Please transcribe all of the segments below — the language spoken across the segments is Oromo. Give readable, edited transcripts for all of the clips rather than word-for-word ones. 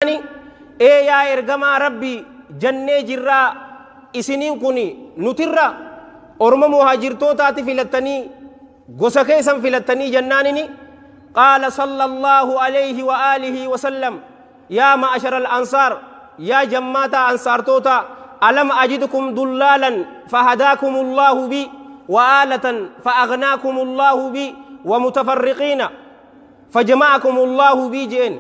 Ee yaa ergamaa Rabbii, jannee jirraa, isiniin kun nutirra orma muhaajirtootaati filattanii, gosa keessan filattanii jennaanini, qaala sallallahu alayhi wa aalihi wa sallam: yaa ma'ashara al-ansaar, yaa jammaata ansaartoota, alam ajidkum dullaalan fahadaakum allahu bi, wa aalatan fa'aghnaakum allahu bi, wa mutafarriqiina fajama'akum allahu bi jeen.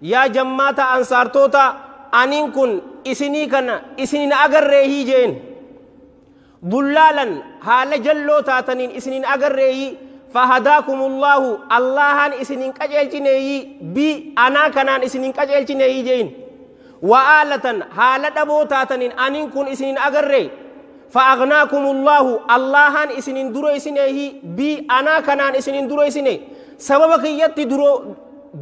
Yaa jammaata ansaartoota, aniin kun isinii kana isinin agarreehii jeen. Dullaalan, haala jalloo taataniin isinin agarreeyi, fahadaakumullahu, Allahan isinin qajeelchineeyi, bi anaa kanaan isinin qajeelchineeyi jeen. Wa'aalatan, haala dhaboo taataniin aniin kun isinin agarree, fa'aghnaakumullahu, Allahan isinin dureessineeyi, bi anaa kanaan isinin dureessine, sababa kiyyatti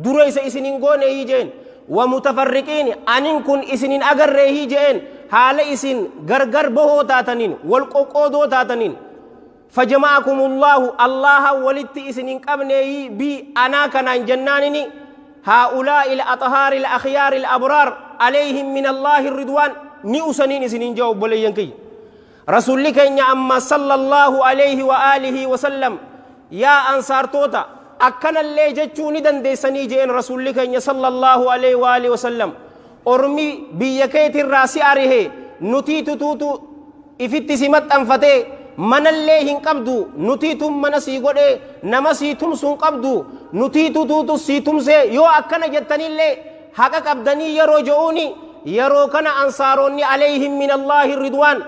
dureessa isinin gooneeyi jeen. Wa mutafarriqiin, anin kun isinin agarreehi jeen, haala isin gargar bahoo taataniin, wal qoqqoodoo taataniin, fajama'akumullahu, Allaha walitti isinin qabneeyi bi anaa kanaan jennaanini, haa'ulaa'i al-athaari al-akhyaari al-abraar alayhim min Allaahi ridwaan ni usaniin isinin jaa. Obboleeyyan kiyya, Rasulli keenya amma sallallahu alayhi wa aalihi wa sallam, yaa ansaartoota, akkanallee jechuu ni dandeessanii jeen. Rasulli keenya sallallahu alayhi wa alihi wasallam, ormi biyya keetirraa si arihe, nutii tutuutu ifitti si maxxanfatee, manallee hin qabdu, nutiitu mana sii godhee, nama sii tumsuu hin qabdu, nutii tutuutu sii tumsee, yoo akkana jettanillee haqa qabdanii yeroo je'uuni, yeroo kana ansaaronni alayhim min Allaahi ridwaan,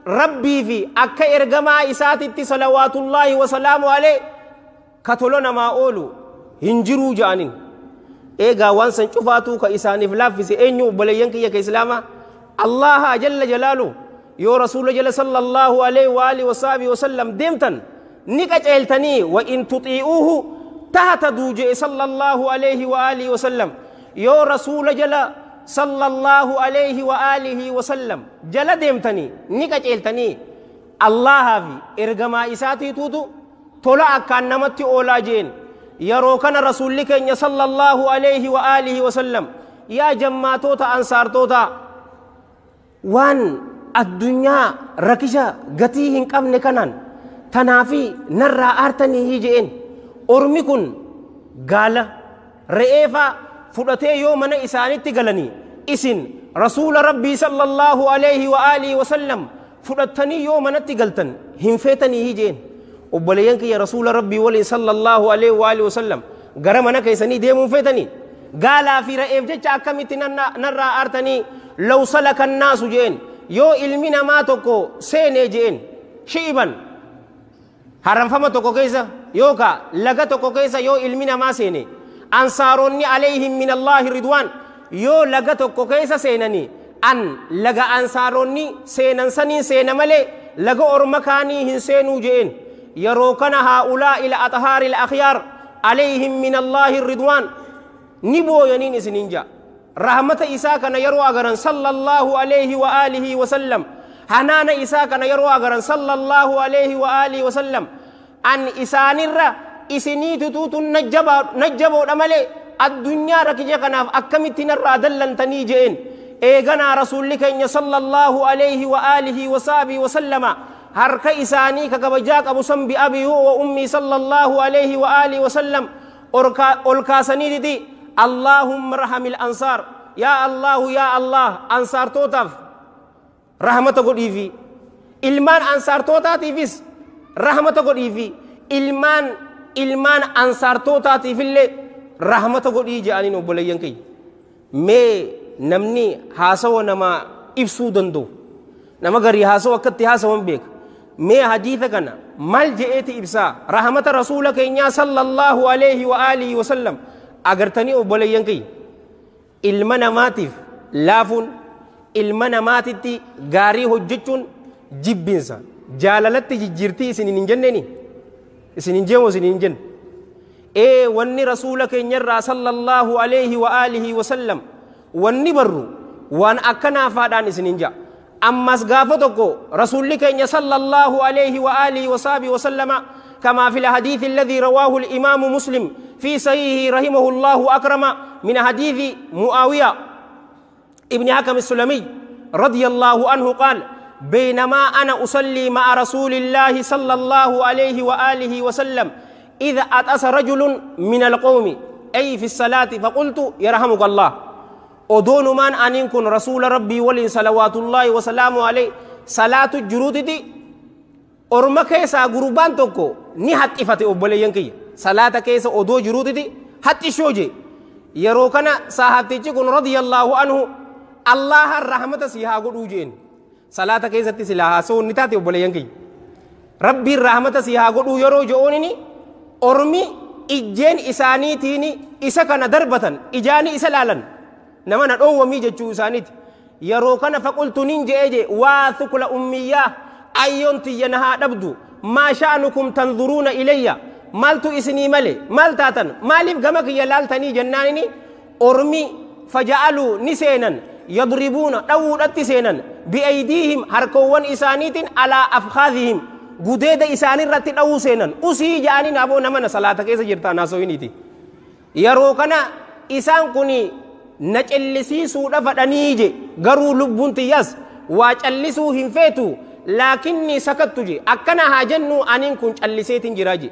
Rabbii fi akka ergamaa isaatitti salawaatullaahi wasalaamu alayhi ka tola namaa oolu hin jiruu ja'anin. Eegaa waan san cufaatuu ka isaaniif laaffise eenyu, obboleeyyan kiyya ka islaamaa? Allaha jalla jalaalu. Yoo Rasuula jala sallallahu alayhi wa alihi wasaabihi wasallam deemtan ni qaceeltanii, wa in tuxii'uuhu tahtaduu je'e sallallahu alayhi wa alihi wasallam. Yoo Rasuula jala sallallahu alayhi wa alihi wasallam jala deemtanii ni qaceeltanii, Allahaa fi ergamaa isaatiituutu tola akkaan namatti oolaa jeen. Yeroo kana Rasuulli keenya sallallahu alayhi wa alihi wasallam, yaa jammaatoota ansaartoota, waan addunyaa rakisha gatii hin qabne kanaan tanaafi narraa aartanii je'een. Ormi kun gaala re'eefaa fudhatee yoo mana isaanitti galanii, isin Rasuula Rabbii sallallahu alayhi wa alihi wasallam fudhattanii yoo manatti galtan hin feetanii jeen. Obboleeyyan kiyya, Rasuula Rabbii waliin sallallahu alayhi wa alihi wasallam gara mana keessanii deemuun feetanii, gaalaa fi re'eef jecha akkamitti narraa aartanii? Law salaka annaasu jeen, yoo ilmi namaa tokko seenee jeen shi'iban, haramfama tokko keessa yookaa laga tokko keessa yoo ilmi namaa seene, ansaaronni alayhim min Allaahi ridwaan yoo laga tokko keessa seenanii, an laga ansaaronni seenan saniin seena malee laga orma kaanii hin seenuu jeen. Yeroo kana haa'ulaa'i al-athaari al-akhyaar alayhim min Allaahi ridwaan ni booyaniin isinin jaa. Rahmata isaa kana yeroo agaran sallallahu alayhi wa aalihi wa sallam, hanaana isaa kana yeroo agaran sallallahu alayhi wa aalihi wa sallam, an isaanirra isinii tutuutu najjaboodha malee addunyaa rakija kanaaf akkamitti narraa dallantanii jeen. Eeganaa Rasuulli keenya sallallahu alayhi wa aalihi wa sahbihi wa sallama harka isaanii ka kabajaa qabu san, bi abii huwa wa ummii sallallahu alayhi wa aalihi wa sallam, ol kaasaniititi, Allaahumma rahamil ansaar, yaa Allahu, yaa Allah, ansaartootaaf rahmata godhiifi, ilmaan ansaartootaatiifis rahmata godhiifi, ilmaan ilmaan ansaartootaatiifillee rahmata godhii jedhaniin. Obboleeyyan kiyya, mee namni haasawa namaa ibsuu danda'u, nama garii haasawa akkatti haasawan beeka, mee hadiisa kana maal je'eeti ibsaa? Rahmata Rasuula keenyaa sallallahu alayhi wa aalihi wa sallam agartanii, obboleeyyan kiyya, ilma namaatiif laafuun, ilma namaatitti gaarii hojjechuun jibbinsa jaalalatti jijjiirtii isinin hin jenneeni? Isin hin jeemu, isin hin jenne? Ee, wanni Rasuula keenyarraa sallallahu alayhi wa aalihi wa sallam wanni barru waan akkanaafaadhaan isin hin ja'a. Ammas gaafa tokko Rasuulli keenya sallallahu alayhi wa aalihi wa sahbihi wa sallama, كما في الحديث الذي رواه الإمام مسلم في صحيحه رحمه الله أكرم من حديث معاوية ابن حكم السلمي رضي الله عنه قال بينما أنا أصلي مع رسول الله صلى الله عليه وآله وسلم إذا أتأس رجل من القوم أي في الصلاة فقلت يرحمك الله. أدون من أن يكون رسول ربي ولي صلوات الله وسلامه عليه صلاة الجرود دي أرما كيسا غربان توكو ني حتفته أبوليين كي صلاة كيسا أدو جرود دي حتى شوجي يروكنا صحابتي كن رضي الله عنه الله الرحمة سيها قد صلاة كيسا تسلاها سو نتاتي أبوليين كي ربي الرحمة سيها قد يرو جونني أرمي إجين إساني تيني إسا كان دربة إجاني إسلالا نمنا أو ميجة جوسانيت يروكنا فقلت نينجي أجي واثقل أمية أيون تينها نبدو ما شأنكم تنظرون إلي مالتو إسني مالي مالتاتن مالي بغمك يلالتني جنانني أرمي فجعلوا نسينا يضربون أو نتسينا بأيديهم هركوان إسانيت على أفخاذهم قديد إساني رتن أو سينا أسي جاني نابو نمنا صلاة كيسا جرتانا سوينيتي يروكنا إسان كوني نجلسي فدنيجي غرو لبون تياس واجلسو هنفيتو لكني سكت جي أكنا هاجنو أنين كن جلسيتين جراجي.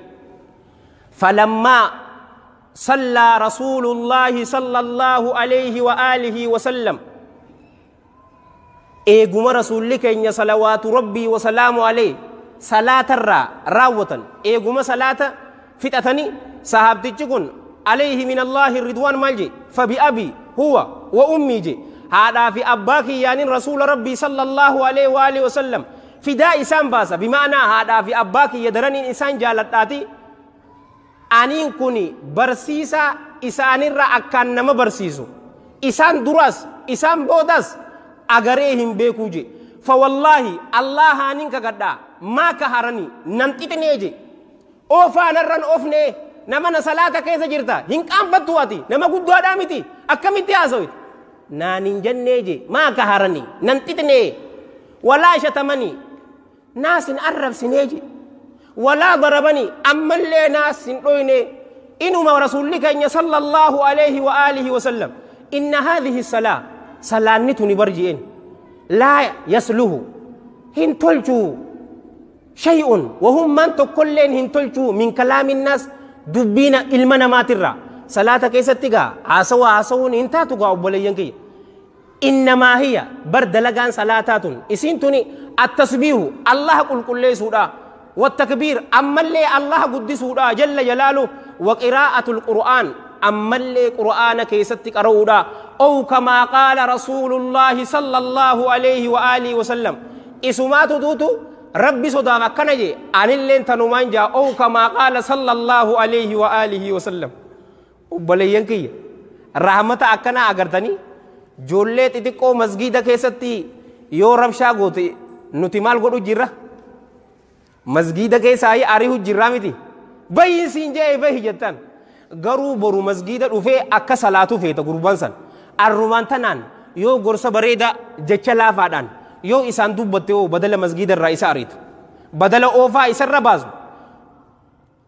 فلما صلى رسول الله صلى الله عليه وآله وسلم إيقوم رسول لك إن صلوات ربي وسلامه عليه صلاة الرا راوة إيقوم صلاة فتأتني صحابتي عليه من الله الرضوان مالجي فبأبي هو وأمي جي هذا في أباك يعني رسول ربي صلى الله عليه وآله وسلم فداء إسان باسا بمعنى هذا في أباك يدرني إنسان جالتاتي أنين كوني برسيسا إسان را أكان نما برسيسو إسان دراس إسان بوداس أغريهم بيكوجي فوالله الله أنين كقدا ما كهرني ننتتنيجي أوفا نرن أوفني نما صلاة كيسا جرتا هنك أم بتواتي نما قدوا دامتي أكمتي أزويت نانين جنيجي ما كهرني ننتتني ولا شتمني ناس أرب سنيجي ولا ضربني أما اللي ناس رويني إنما رسولك إن صلى الله عليه وآله وسلم إن هذه الصلاة صلاة نتني برجئين لا يسله هن تلجو شيء وهم من تقولين هن تلجو من كلام الناس دبينا إلمنا ما ترى صلاة كيسة تيجا عصوا عصون إنت تقع أبولينكي إنما هي برد لغان صلاتاتون إسنتني التسبيح الله قل كل سورة والتكبير أما اللي الله قد سورة جل جلاله وقراءة القرآن أما اللي قرآن كيسة تقرأ أو كما قال رسول الله صلى الله عليه وآله وسلم إسمات دوتو ربي صدام كنجي أن اللي تنمان جاء أو كما قال صلى الله عليه وآله وسلم وبلينكي رحمة أكنا أغرتني جولة تتكو مسجد كيستي يو ربشا غوتي نتمال غدو جرا مسجد كيساي أريه جرامتي بين سينجي بيه جتان غرو برو مسجد وفي أكا صلاة في تقربان سن الرومان تنان يو غرسة بريدة جتشلا فادان يو إسان دوبتيو بدل مسجد الرئيس أريد بدل أوفا إسر رباز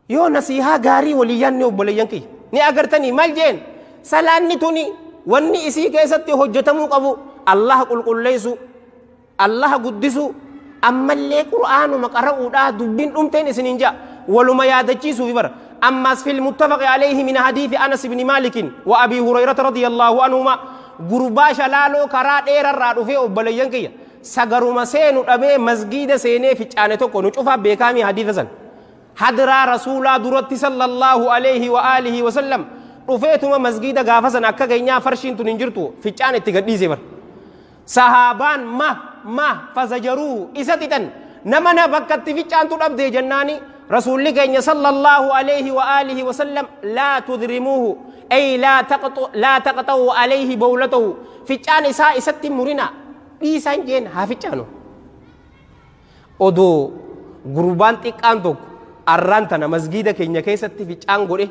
يو نصيحة غاري وليان نيو بليانكي ني أغرتني مالجين سلاني توني واني إسي كيستي حجتمو قبو الله قل قل ليسو الله قدسو أما اللي قرآن مقرأو دا دبين أمتين إسنينجا ولما يادتشيسو في بر أما في المتفق عليه من حديث أنس بن مالك وأبي هريرة رضي الله عنهما غربا شلالو كرا دير الرادو في أبليانكي سغرما سينو أبي مسجد سيني في چانتو نشوفا بكامي حديثا حضر رسول درت صلى الله عليه وآله وسلم رفيتما مسجد غافسا أكا غينيا فرشين تنجرتو في چانتي غديسي بر صحابان ما ما فزجروا إساتتن نمنا بكت في چانتو أبدي جناني رسول الله صلى الله عليه وآله وسلم لا تذرموه أي لا تقطعوا عليه بولته في چان إسا إسات مرنا إيسان جين ها في چانو أدو غربان تكانتوك أرانتنا مسجد كينيا كيست في چان غوري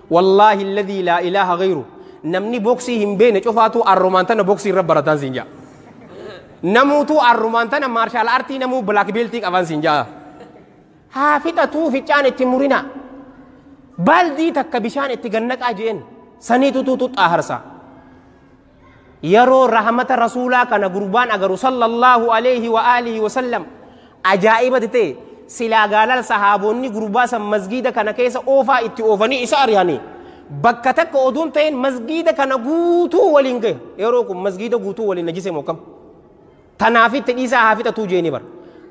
والله الذي لا إله غيره نمني بوكسي هم بين شوفاتو الرومانتنا بوكسي رب براتان سينجا نموتو الرومانتنا مارشال آرتي نمو بلاك بيلتيك أفان سينجا ها فتاتو في چان اتمورينا بالدي تكا بشان اتغنك أجين سنيتو تو تو تاهرسا Yeroo rahmata rasuulaa kana gurbaan agaru sallallahu alayhi wa alihi wa sallam ajaa'ibati ta'e silaa gaalal sahaabonni gurbaa san masgiida kana keessa oofaa itti oofanii isa ari'anii bakka takka oduun ta'een masgiida kana guutuu waliin gahe. Yeroo kun masgiida guutuu waliin najisee mokkam tanaaf itti dhiisaa haa fixatuu jeeni bar.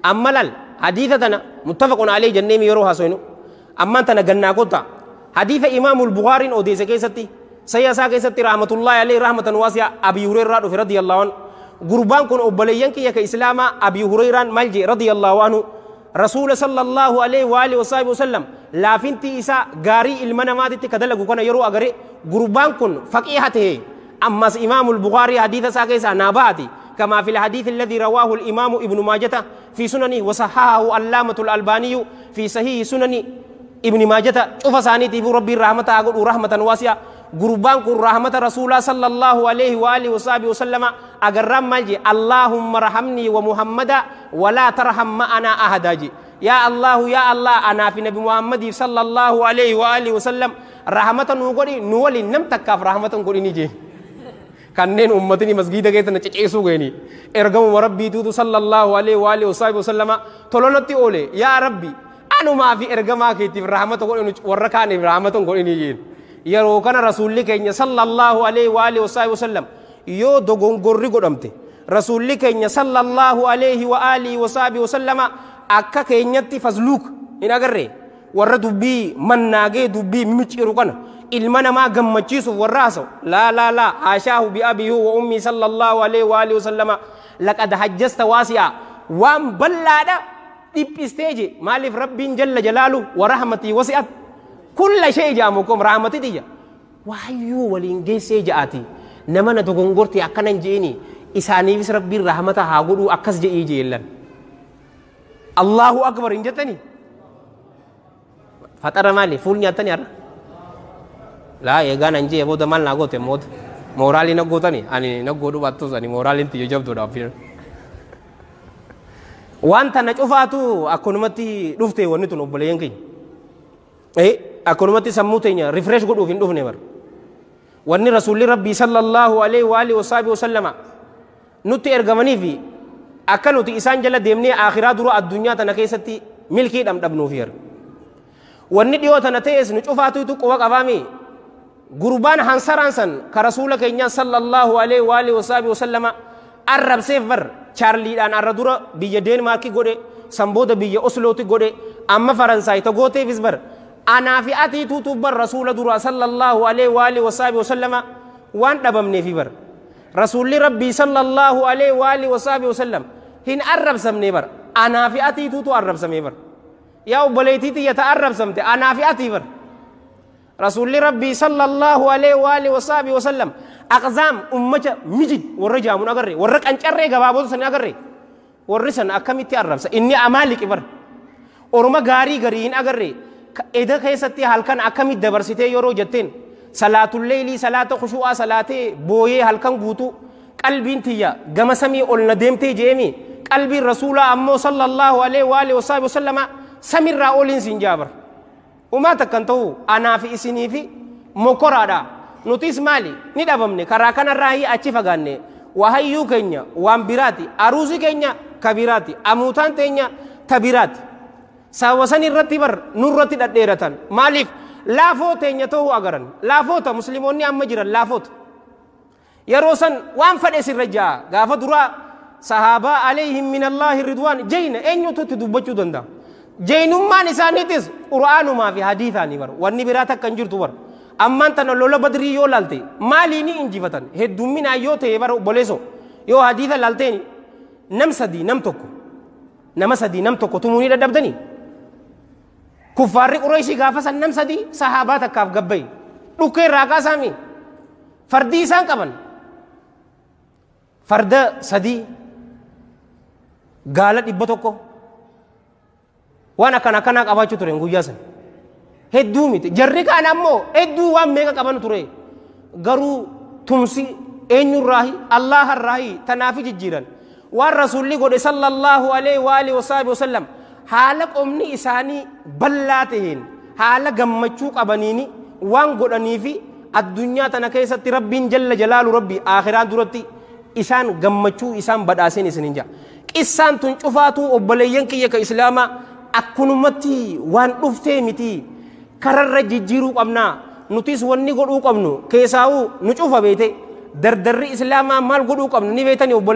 Amma lal hadiisa tana muttafaqun alayhi jenneemi yeroo haasoynu ammaan tana gannaa kotta hadiisa imaamul Bukhaariin odeesse keessatti sayyasaa keessatti rahmatullahi alayhi rahmatan waasi'a Abii Hureyraa dhufe radiyallahu anhu. Gurbaan kun obboleeyyan kiyya ka islaamaa Abii Hureyraan maal jee radiyallahu anhu rasuula sallallahu alayhi wa alihi wa sallam laafinti isaa gaarii ilma namaatitti ka dalagu kana yeroo agare gurbaan kun faqiiha ta'e. Ammas imaamul Bukhaarii hadiisa isaa keessaa naa baati كما في الحديث الذي رواه الإمام ابن ماجة في سننه وصححه علامة الألباني في صحيح سنن ابن ماجة. شوف سانيتي في ربي رحمة أقول رحمة واسعة. قربان كن رحمة رسول الله صلى الله عليه وآله وصحبه وسلم أقرم مالجي اللهم رحمني ومحمدا ولا ترحم معنا أحدا جي. يا الله يا الله أنا في نبي محمد صلى الله عليه وآله وسلم رحمة نقولي نولي نمتك رحمة نقولي نجي kanneen ummatni masgiida keessa na ceceesuu ga'anii ergamuma rabbiituutu sallallahu alaihi wa alihi wasallama tolonatti oole yaa rabbi anumaa fi ergamaa keetiif rahmata godhinu warra kaaniif rahmata godhini jeen. Yeroo kana rasuulli keenya sallallahu alaihi wa alihi wasallam yoo dogongorri godhamte rasuulli keenya sallallahu alaihi wa alihi wasallama akka keenyatti fasluuk hin agarre warra dubbii mannaagee dubbii micciiru kana ilma namaa gammachiisuuf warra haasa'u laa laa laa haashaahu bi abiihi wa ummii sallallahu alaihi wa alihi wasallama laqad hajjasta waasi'a waan bal'aadha dhiphistee je. Maaliif rabbiin jalla jalaalu wa rahmatii wasi'at kulla shay jaamukum rahmatii tiyya waayyuu waliin geessee ja'aati nama na dogongorte akkanan je'ini isaaniifis rabbiin rahmata haa godhuu akkas je'ii jeellan. Allahu akbar hin jettanii faxara maali fuul nyaattanii har'a laa eegaan an jee booda maal naa goote mooda mooraalii na gootani ani na godhu baattus ani mooraaliin tiyya jabduudha. Waan tana cufaatu akkanumatti dhufte wanni tun obboleeyyan keenya akkanumatti sammuu teenya rifresh godhuuf hin dhufne bar. Wanni rasuulli rabbii sallallahu alaihi wa alihi wasallama nutti ergamanii fi akka nuti isaan jala deemnee akhiraa dura addunyaa tana keessatti milkii dhamdhabnuuf yer. Wanni dhiyoo tana ta'es nu cufaatutu quba qabaami gurbaan hansaraan san ka rasuula keenya sallallahu alaihi wa alihi wasallama arrabseef bar chaarliidhaan arra dura biyya Deenmaarkii godhe san booda biyya Oslooti godhe amma Faransaay ta gooteefis bar anaa fi atiituutu bar rasuula dura sallallahu alaihi wa alihi wasallama waan dhabamneefi bar rasuulli rabbii sallallahu alaihi wa alihi wasallam hin arrabsamne bar anaa fi atiituutu arrabsame bar. Yaa obboleettii tiyya ta arrabsamte anaa fi atii bar. Rasuulli rabbii sallallahu alaihi wa alihi wasallam aqzaam ummata mijid warra jaamuun agarre warra qancarree gabaabota san agarre warri san akkamitti arrabsa inni amaaliqi bar orma gaarii garii hin agarre eda keessatti halkan akkamitti dabarsitee yeroo jetteen salaatul leeylii salaata khushuu'aa salaatee booyee halkan guutuu qalbiin tiyya gama samii ol na deemtee jeemi qalbiin rasuulaa ammoo sallallahu alaihi wa alihi wasallama samirraa oliin siin jaabar. Umaa takkan ta'u anaa fi isinii fi mokoraadha. Nutis maali ni dhabamne karaa kanarraa achi fagaanne wahayyuu keenya waan biraati aruusi keenya ka biraati amuutaan teenya ta biraati. Sababa san irratti bar nurratti dhadheeratan maaliif laafoo teenya ta'uu agaran laafoota musliimoonni amma jiran laafoota yeroo san waan fedhe sirra ja'a gaafa duraa sahaabaa alayhim min allaahi ridwaan jeyna eenyutu itti dubbachuu danda'a. Jeenummaan isaaniitis qura'aanumaa fi hadiisaanii bar wanni biraa takka hin jirtu bar. Ammaan tana lola badrii yoo laalte maalii ni injifatan heddumminaan yoo ta'e bara obboleessoo yoo hadiisa laalteen nam sadii nam tokko nama sadii nam tokko tumuu ni dadhabdanii. Kuffaarri Qurayshii gaafa san nam sadii sahaabaa takkaaf gabbaye dhukkee irraa kaasaami fardii isaan qaban farda sadii gaala 100 waan akkana akkanaa qabaachuu ture guyyaa san hedduu miti jarri kaan ammoo hedduu waan meeqa qaban ture garuu tumsi eenyurraahi Allaharraahi tanaafi jijjiiran waan rasuulli godhe sallallahu alaihi wa alihi wasallam haala qomni isaanii bal'aa taheen haala gammachuu qabaniini waan godhaniifi Addunyaa tana keessatti Rabbiin jalla jalaalu Rabbi aakhiraa duratti isaan gammachuu isaan badhaaseen isinin jaa. Qissaan tun cufaatuu, obboleeyyan kiyya ka islaamaa, akkunumatti waan dhuftee miti. Kararra jijjiiruu qabnaa. Nutis wanni godhuu qabnu keessaawuu nu cufa beete. Dardarri islaamaa maal godhuu qabnu ni beetani, obboleeyyan.